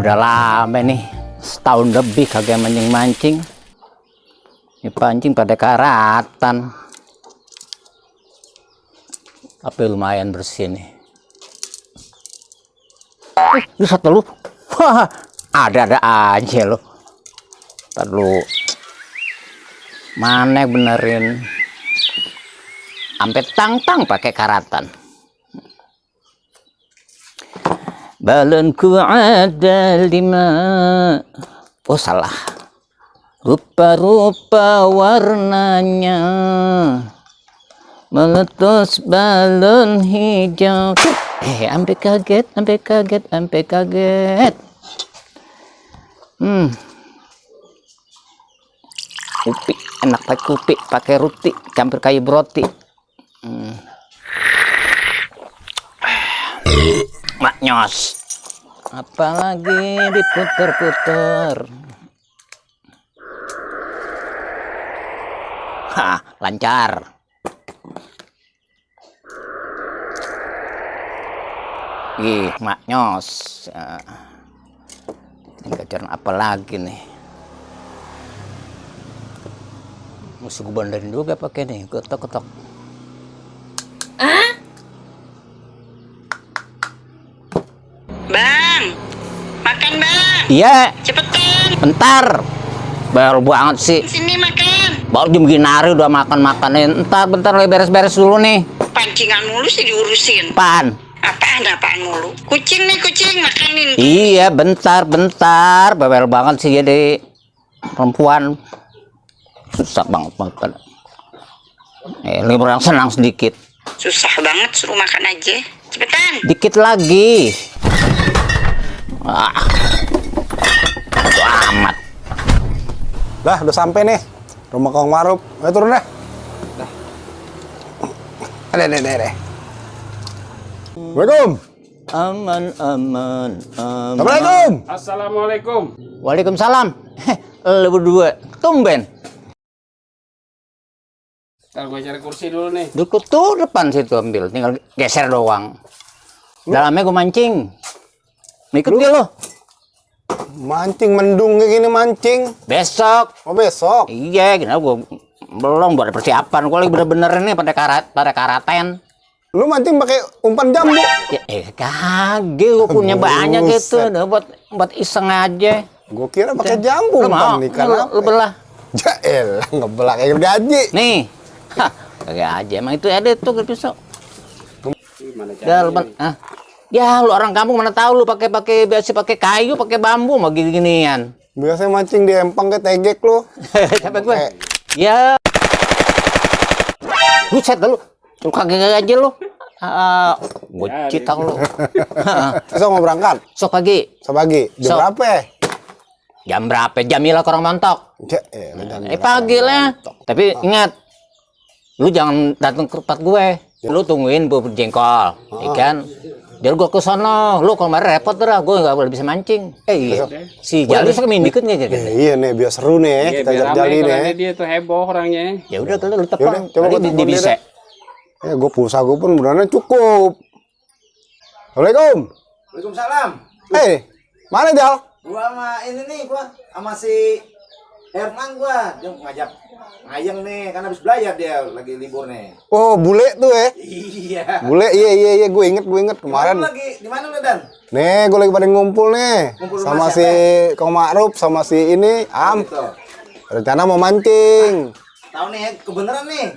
Udah lama nih, setahun lebih kagak mancing-mancing. Ini pancing pada karatan. Tapi lumayan bersih nih. Lu satu lu. Wah, ada-ada aja lo. Ntar lu. Mana benerin. Sampai tang-tang pakai karatan. Balonku ada 5. Oh salah. Rupa-rupa warnanya meletus balon hijau. Sampai kaget. Kupi, enak pakai kupi, pakai roti, campur kayu broti. Maknyos. Apalagi diputer-puter. Hah, lancar. Ih, maknyos. Ini gajaran apa lagi nih? Mesti gue bandarin juga pakai nih, ketok-ketok. Bang, makan bang. Iya. Cepetan. Bentar. Baru banget sih. Sini makan. Baru jam gini hari udah makan-makanin. Bentar beres-beres dulu nih. Pancingan mulu sih diurusin. Apaan? Apaan mulu? Kucing nih kucing makanin. Iya, bentar. Bawel banget sih jadi perempuan. Susah banget makan. Libur yang senang sedikit. Susah banget suruh makan aja. Cepetan. Dikit lagi. Itu amat. Lah, udah sampai nih. Rumah Kang Maruf. Ayo turun deh. Deh. Assalamualaikum. Aman. Assalamualaikum. Assalamualaikum. Waalaikumsalam. Lu berdua tumben. Ntar gue cari kursi dulu nih. Duduk tuh depan situ ambil, tinggal geser doang. Dalamnya gue mancing. Ikut dia lo. Mancing mendung kayak gini mancing. Besok. Oh, besok. Iya, kenapa gue belum buat persiapan. Gue lagi bener-bener ini pada karaten. Lu mancing pakai umpan jambu. Ya, kagak, gue punya banyak gitu, udah buat iseng aja. Gue kira pakai jambu Lu mau? umpan ikan. Lu belah. Jael, ngebelah kayak gaji. Nih. Hah, kagak aja. Emang itu ada tuh pisau. Gimana Dah, lu ya lu orang kampung mana tahu lu pakai biasa pakai kayu, pakai bambu mau ginian. Biasanya mancing di empang kayak tegek lu. Siapa gue? Ya. Buset lu. Lu kagak aja lu. Bocit lu. Besok mau berangkat? Sok pagi. Pagi. Jam berapa? Jam berapa? Jamilah kurang montok. Pagi lah. Tapi ingat, lu jangan datang ke tempat gue. Lu tungguin bubur jengkol, ikan. Biar gue ke sono. Lu kalau marah repot dah, gue nggak boleh bisa mancing. Iya. Si Jali sekarang dikit nggak gitu? Iya nih, biar seru nih. Kita Jali nih. Dia tuh heboh orangnya. Ya udah, lu tepang. Coba gue dia bisa. Ya, gue pulsa gue pun beneran cukup. Assalamualaikum. Waalaikumsalam. Mana Jal? Gua sama ini nih, gua sama si Herman dia ngajak ngayeng nih, kan habis belajar dia lagi libur nih. Oh, bule tuh ya? Iya. Bule, iya, gue inget kemarin. Lagi di mana lu Dan? Nih, gue lagi pada ngumpul nih. Ngumpul sama rumah si Kang Ma'ruf, sama si ini, Gitu. Rencana mau mancing. Tahu nih, kebeneran nih.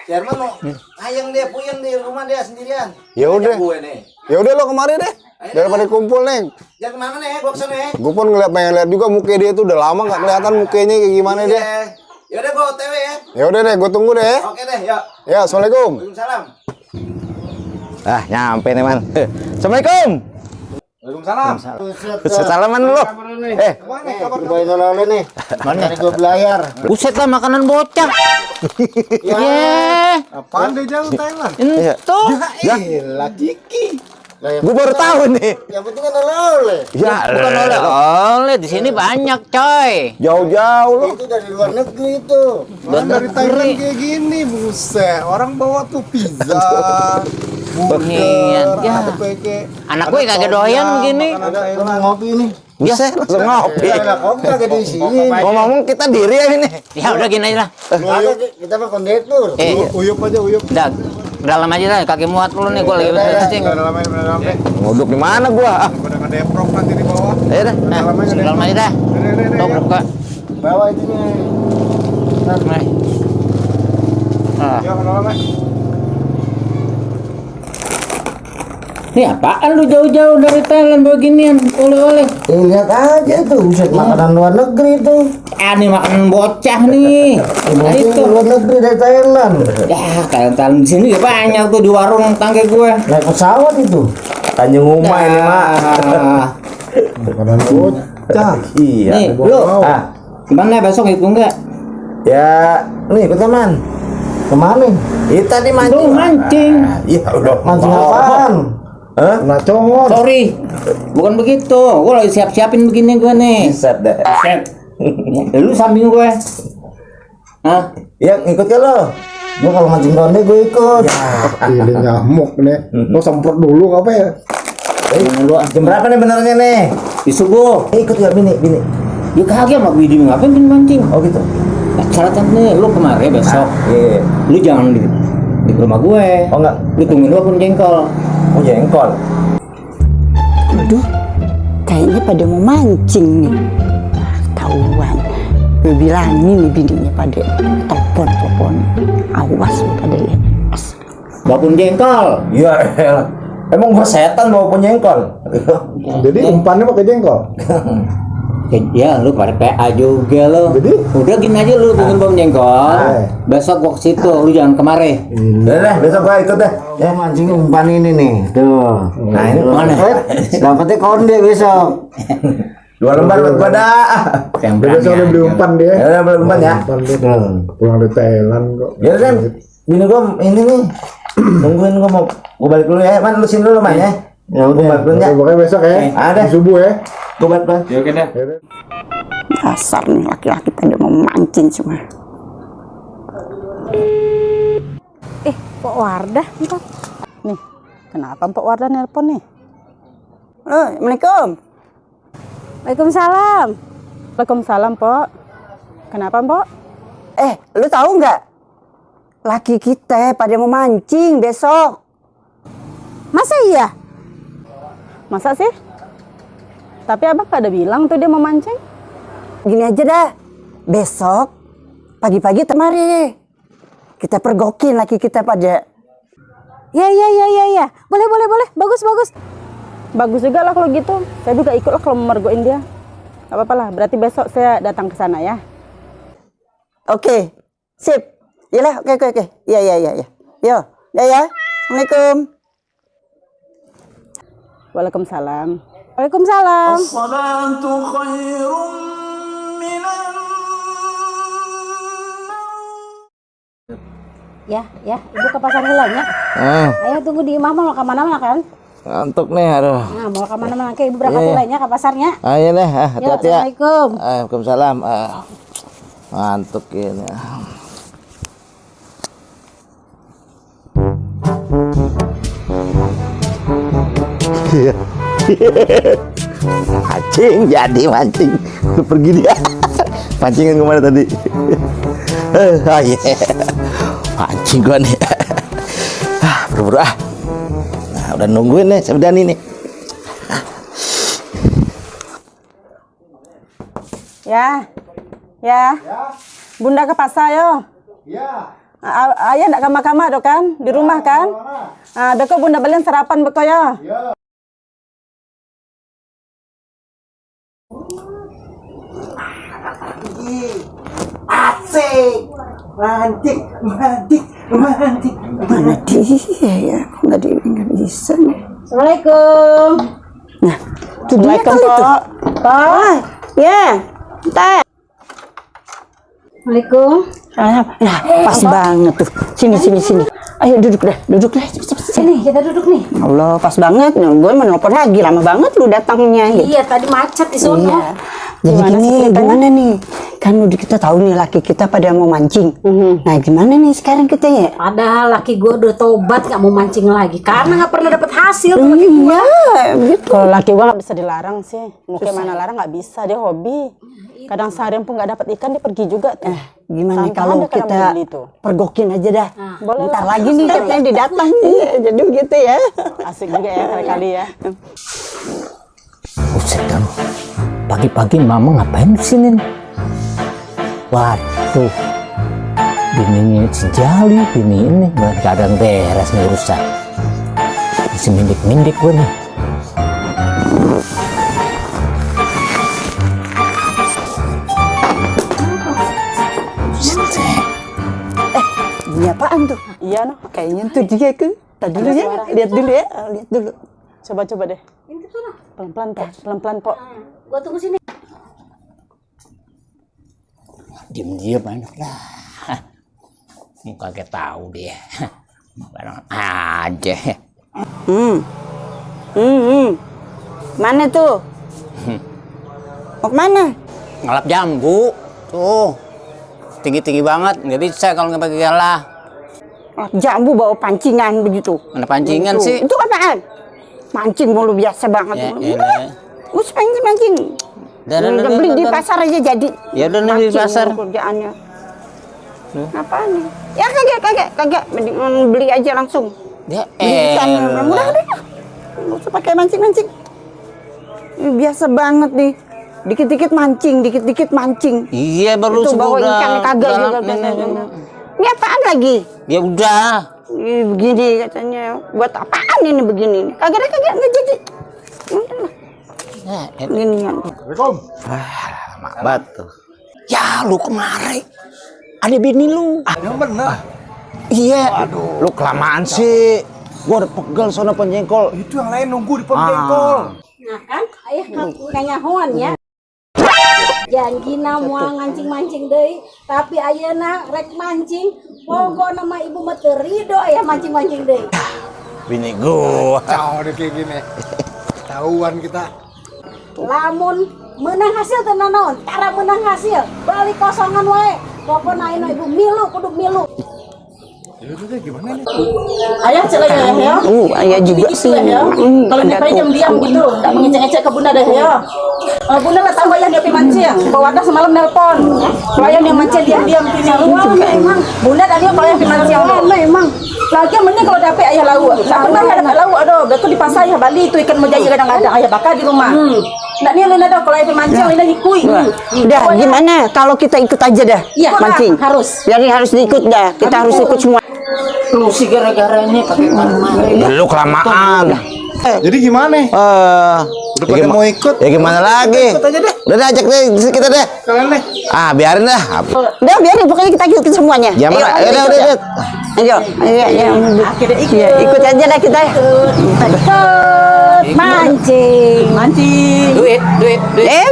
Si Herman mau ngayeng dia, puyeng di rumah dia sendirian. Ya udah. Gue nih. Ya udah lo kemari deh. Daripada kumpul nih. Jangan kemana nih, gua kesana ya. Gue pun pengen lihat juga muka dia tuh udah lama nggak kelihatan mukanya kayak gimana dia. Ya udah gua OTW ya. Ya udah deh, gue tunggu deh. Oke deh, yuk. Ya, assalamualaikum. Waalaikumsalam. Nyampe nih man. Assalamualaikum. Waalaikumsalam. Salaman lu. Kemana kabar oleh nih? Mana? Gua belayar. Buset lah makanan bocah. Iya. Apaan deh jauh Thailand? Itu. Gila Kiki. Gue baru tahu nih. Yang penting kan oleh-oleh. Ya, bukan oleh di sini banyak coy. Jauh-jauh lo. Itu dari luar negeri itu. Orang dari Thailand kayak gini, buset. Orang bawa tuh pizza, Bunyian. Ya. Anak gue kagak doyan begini. Ngopi nih. Bisa langsung ngopi. Kopi kagak di sini. Ngomong kita diri ya ini. Ya udah gini aja lah. Kita mah kondektur. Uyup aja uyup. Udah, dalam aja lah. Kaki muat lu nih, gue lagi kencing. Nguduk di mana gua? Pada ngedeprok nanti di bawah. Ayo dah. Nah, dalam aja dah. Dobrok kok. Bawa itunya. Nih. Ah. Ya, lama. Ini apaan lu jauh-jauh dari Thailand beginian? Oleh-oleh. Lihat aja tuh, buset makanan luar negeri tuh. Ini makanan bocah nih. Nah, itu luar negeri dari Thailand. ya Thailand di sini ya banyak tuh di warung tangga gue. Naik pesawat itu. Tanjung Uma ini mah. Makanan bocah. Iya. Nih, lu. Gimana besok itu enggak? Ya, nih ikut teman. Kemana? Itu tadi mancing. Lu mancing. Iya, udah mancing apaan? Hah? Nah, congor. Sorry. Bukan begitu. Gue lagi siap-siapin begini gue nih. Set deh. Set. Lu samping gue. Hah? Ya, ikut ke lo. Gua kalau mancing ronde gue ikut. Ini nyamuk nih. Lo semprot dulu apa ya? Jam berapa nih benernya nih? Di subuh. Ikut ya bini. Dia kagak sama bini ngapain bini mancing? Oh gitu. Syaratan nih, lu kemarin besok. Iya. Lu jangan di rumah gue. Oh enggak. Lu tungguin gua pun jengkol. Oh jengkol. Aduh, kayaknya pada mau mancing nih. Tahuan. Gue bilangin nih bininya pada telepon. Awas lu pada ya. Walaupun jengkol. Iya. Emang gua setan mau pun jengkol. Jadi umpannya pakai jengkol. Ya, lu pada PA juga lo. Jadi? Udah gini aja lu tungguin bom jengkol. Besok gua ke situ, lu jangan kemari. Udah besok gua ikut deh. Ya mancing umpan ini nih. Tuh. Nah ini Mana? dapetnya konde besok. 2 lembar buat gua dah. Yang Dia besok udah beli umpan dia. Ya udah beli umpan ya. Umpan dia. Pulang dari Thailand kok. Ya udah, bini gua ini nih. Tungguin gua balik dulu ya. Man lu sini dulu man ya. Ya udah balik dulu ya. Pokoknya besok ya. Ada. Di subuh ya. Gua balik dulu. Ya oke dah. Dasar nih laki-laki pada mau mancing semua. Pak Wardah entar. Nih, kenapa Pak Wardah nelpon nih? Assalamualaikum. Waalaikumsalam. Waalaikumsalam, Pok. Kenapa, Pok? Lu tahu nggak? Laki kita pada mau mancing besok. Masa iya? Masa sih? Tapi abang gak ada bilang tuh dia mau mancing. Gini aja dah. Besok pagi-pagi temari. Kita pergokin laki kita pada. Ya. Boleh. Bagus. Bagus juga lah kalau gitu. Saya juga ikut lah kalau mergoin dia. Gak apa-apa lah. Berarti besok saya datang ke sana ya. Oke. Sip. Yalah, oke. Iya. Yo, ya. Assalamualaikum. Waalaikumsalam. Waalaikumsalam. Ya, Ibu ke pasar heulanya. Ayo tunggu di imah mau ke mana-mana kan? Ngantuk nih, aduh. Nah, mau ke mana-mana ke Ibu berangkat heulanya ke pasarnya. Ayo deh, hati-hati ya. Assalamualaikum. Waalaikumsalam. Ngantuk ini. Mancing jadi mancing. Lu pergi dia. Pancingan kemana tadi? Mancing gua nih. Buru-buru ah. Nah, udah nungguin nih Sabdani nih. Ya. Bunda ke pasar yo. Ya. Ayah ndak kamar-kamar do kan? Di rumah kan? Beko bunda beliin sarapan beko ya. Asik. Mancing. Mana dia ya? Nggak bisa nih. Assalamualaikum. Nah, itu dia kali itu. Pak. Ya, teh. Assalamualaikum. Nah, pas banget tuh. Sini. Ayo duduk deh. Cepet. Sini, kita duduk nih. Allah, pas banget. Nah, gue mau nelfon lagi. Lama banget lu datangnya. Gitu. Iya, tadi macet di sono. Iya. Jadi gimana nih? Kan udah kita tahu nih laki kita pada mau mancing. Nah gimana nih sekarang kita ya? Padahal laki gue udah tobat nggak mau mancing lagi karena nggak pernah dapet hasil. Iya, gitu. Kalau laki gua nggak bisa dilarang sih. Mau kayak mana larang nggak bisa, dia hobi. Kadang seharian pun nggak dapat ikan dia pergi juga. Gimana Santai kalau aja kadang kita beli tuh. pergokin aja dah. Boleh Bentar lah. lagi nih katanya didatang. Iya, jadi begitu ya. Asik juga ya kali-kali ya. Buset kan. Pagi-pagi mama ngapain di sini nih? Waduh. Bininya si Jali, bini ini kadang beres nih urusan. Masih mindik-mindik gue nih. Ini apaan tuh? Iya noh, kayaknya tuh dia ke. Tadi dulu ya, lihat dulu ya, lihat dulu. Coba deh. Ini tuh lah. Pelan-pelan Pak, pelan-pelan Pak. Gue tunggu sini. Diem-diem enak lah. Ini kagak tahu dia. Barang aja. Mana tuh? Mau kemana? Ngalap jambu. Tuh. Tinggi-tinggi banget. Nggak bisa kalau nggak pakai galah. Jambu bawa pancingan begitu. Mana pancingan Itu. sih? Itu apaan? Mancing mulu biasa banget. Us mancing. Beli di pasar aja jadi. Ya udah nih di pasar. Kerjaannya. Apaan nih? Ya kagak. Mending beli aja langsung. Ya Beli ikan mudah deh. Nggak usah pakai mancing. Ini biasa banget nih. Dikit-dikit mancing. Iya baru Itu bawa sebulan. ikan kagak juga. Ini apaan lagi? Ya udah. Ini begini katanya. Buat apaan ini begini? Kagak nggak jadi. Ginian. Lama banget tuh. Ya lu kemari. Ada bini lu. Yang bener. Iya. Aduh, lu kelamaan sih. Gua udah pegel sono penjengkol. Itu yang lain nunggu di penjengkol. Nah kan, ayah kayaknya hoan ya. Janjina mau mancing deui, tapi ayeuna rek mancing, pokokna mah ibu mah teu rido aya mancing deui. Bini gua. Kacau deh kayak gini. Tahuan kita. Lamun menang hasil teu naon, cara menang hasil, balik kosongan wae. Pokokna ayeuna ibu milu kudu milu. Ayah celaya ya. Ayah juga sih. Kalau nyampe diam-diam gitu, nggak mengecek-ngecek ke bunda deh ya. Bunda lah tahu yang dia mancing. Bawa atas semalam nelpon. Pelayan yang mancing diam-diam punya uang. Memang. Bunda tadi pelayan yang mancing. Memang. Lagi mending kalau dapet ayah lau. Nggak pernah ya dapet lau. Aduh, betul di pasar ya Bali itu ikan menjadi kadang-kadang ayah bakar di rumah. Nggak nih Lina dah kalau ayah mancing Lina ikui. Udah gimana kalau kita ikut aja dah mancing? Harus. Jadi harus diikut dah. Kita harus ikut semua. Lu sih gara-gara ini pakai marah-marah. Lu kelamaan. Jadi gimana? Udah pada mau ikut? Ya gimana lagi? Ikut aja deh. Udah deh, ajak deh kita deh. Kalian deh. Ah, biarin dah. Udah biarin pokoknya kita ikut semuanya. Ya mana? Udah. Ayo, ikut aja dah kita. Mancing. Duit.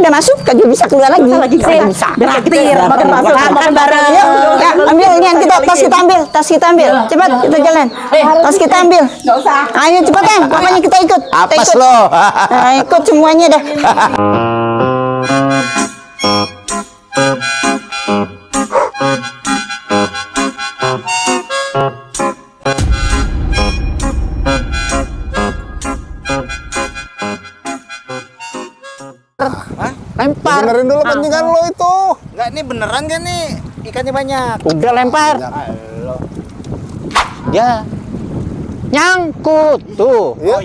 Udah masuk, kagak bisa keluar lagi. Kagak bisa. Traktir, makan bakso, Makan bareng. Ya, ambil yang tas kita ambil. Cepat kita jalan. Tas kita ambil. Nggak usah. Ayo cepetan, pokoknya kita ikut. Apes lo. Ikut semuanya dah. Lempar. Benerin dulu pancingan lo itu. Enggak, ini beneran gak nih? Ikannya banyak. Udah lempar. Ya. Nyangkut tuh. Iya.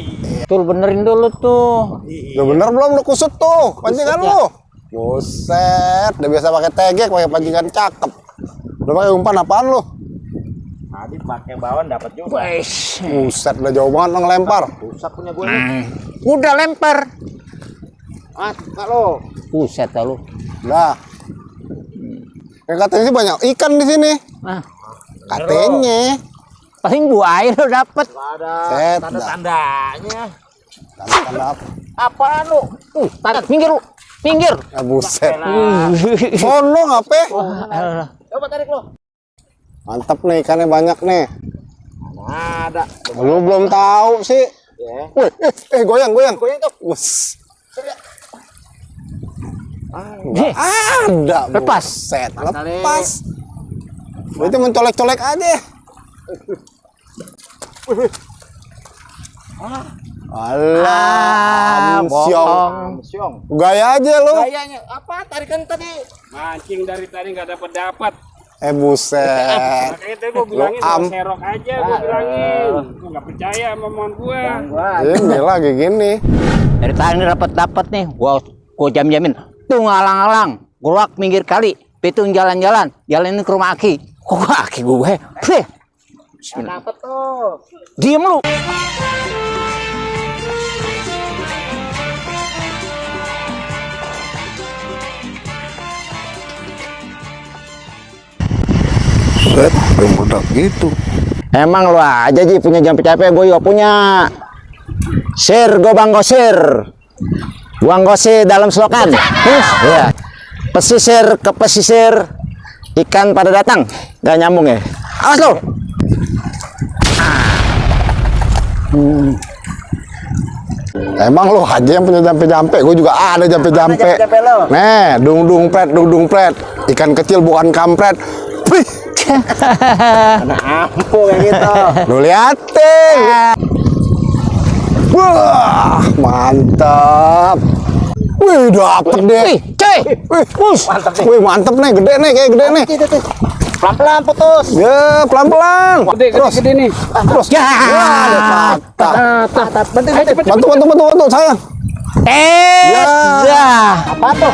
Tuh benerin dulu tuh. Udah bener belum lu kusut tuh pancingan Kusut ya? lu? Buset, udah biasa pakai tegek, pakai pancingan cakep. Udah pakai umpan apaan lu? Tadi pakai bawaan dapat juga. Wes. Buset, udah jauh banget lo ngelempar. Rusak punya gue. Udah lempar. Ah, enggak lo. Buset dah lu. Udah. Katanya sih banyak ikan di sini. Ah, Katanya. paling buaya lo dapet. Set, Tanda-tandanya. tanda apa? Apaan lu? Tarik minggir lu. Minggir. Ah, buset. Sono ngapain? Coba tarik lo. Mantap nih, ikannya banyak nih. Ada. Lu belum tahu sih. Wih, goyang tuh. Wus. Heh, Ada. lepas. Set. Lepas. Itu mencolek-colek aja. Alah, bohong. Gaya aja lu. Kayaknya apa tarikan tadi? Mancing dari tadi nggak dapat. Buset. Makanya tadi gue bilangin am- mau serok aja, gue bilangin. Gue nggak percaya sama omongan gue. Ini lagi gini. Dari tadi dapat nih, gua jamin tuh ngalang-alang, gerak minggir kali, pitung jalan-jalan, jalanin ke rumah Aki. Kok Aki gue? Heh. Dapat tuh. Diem lu. Set, bemudak gitu. Emang lu aja Ji punya jam capek, gue juga punya. Sir, gue bang gosir. Buang gosir dalam selokan. Iya. Pesisir ke pesisir, ikan pada datang. Gak nyambung ya. Awas lu. Emang lu aja yang punya jampe-jampe, gue juga ada jampe-jampe. Nih, dung pret. Ikan kecil bukan kampret. Wih, Ampuh kayak gitu. lu liatin. Wah, mantap. Wih, dapet deh. Wih, coy. Wih, mantep nih, gede nih, kayak gede nih. Pelan-pelan putus. Ya, pelan-pelan. Gede nih. Terus. Ya. Ada patah. Bantu, sayang. Ya. Apa tuh?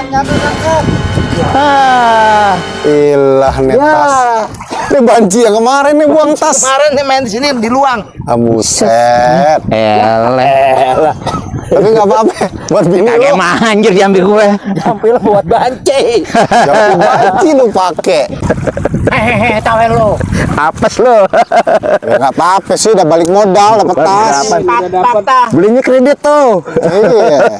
Ilah nih tas. Ini banci yang kemarin nih buang tas. Kemarin nih main di sini di luang. Buset. Elah. Tapi nggak apa-apa. Buat bini Kagak lu. manjir diambil gue. Ambil buat banci. Jangan banci lu pakai. Hehehe, tawen lu. Apes lu. Ya nggak apa-apa sih, udah balik modal, dapat tas. Patah. Belinya kredit tuh. Iya.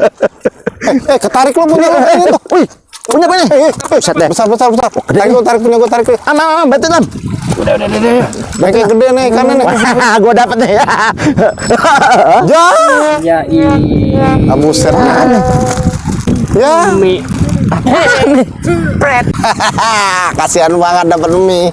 Ketarik lu punya lu ini tuh. Wih, Punya gue nih. Buset deh. Besar. Tarik punya gue tarik. Am, bantu Am. Yang kayak gede nih ikannya nih. Gue dapet nih. Ya. Ya iya. Buset. Ya. Pret. Kasihan banget dapat mie.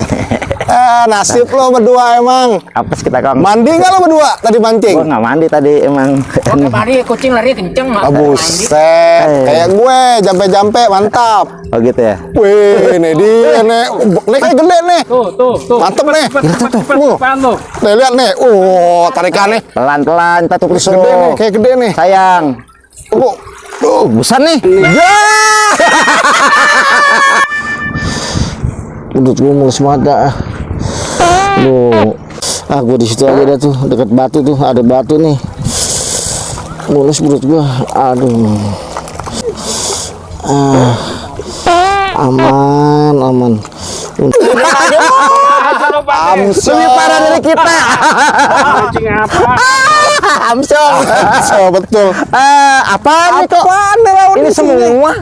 Nasib lo berdua emang. Apes kita Kang. Mandi nggak lo berdua tadi mancing? Gue nggak mandi tadi emang. Tadi kucing lari kenceng. Buset, kayak gue jampe-jampe mantap. Oh gitu ya. Wih, ini dia nih. Nih kayak gede nih. Tuh. Mantep nih. Apaan tuh? Nih lihat nih. Tarikannya. Pelan-pelan kita tuh Gede nih, kayak gede nih. Sayang. Busan nih. Ya. Udut gue mulus banget dah. Gue di situ aja dah tuh, dekat batu tuh, ada batu nih. Mulus perut gue. Aduh. Aman. Lebih parah dari kita. Mancing apa? Amsong. So, betul. Apaan nih kok? Ini semua.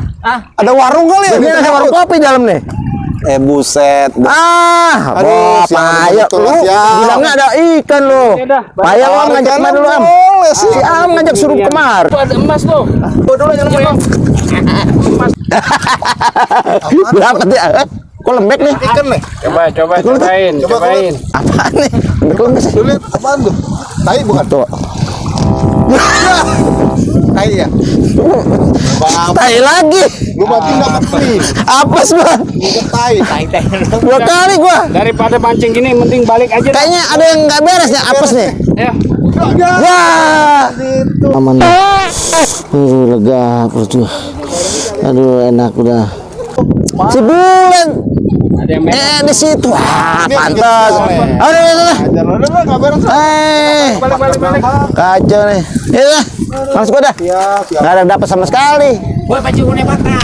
Ada warung kali ya? Ini ada warung kopi dalam nih. Buset. Aduh, siang ayo betul, lu siang. bilangnya ada ikan lu. Udah, Payah lu ngajak Ikan kemana lu Am? boleh sih. Si Am ngajak suruh kemar. Tuh ada emas tuh. Gua dulu yang nemuin. Berapa dia? Kok lembek nih? Ikan nih. Cobain. Apaan nih? Lembek lemes sih. Lu lihat apaan tuh? Tai bukan? Tuh. Tai ya? Bang, Tai lagi. lu mati dapat mie. Apes gua. Bukan tai. 2 kali gua. Daripada mancing gini, mending balik aja. Kayaknya ada yang nggak beres nih, apes nih. Ya. Wah. Aman nih. Lega perut gua. Aduh, enak udah. Si Bulan. Ada yang Di situ. Pantas. Aduh. Udah nggak beres. balik. Kacau nih. Ya, langsung gua dah. Siap. Nggak ada dapat sama sekali. Gue baju kuning patah.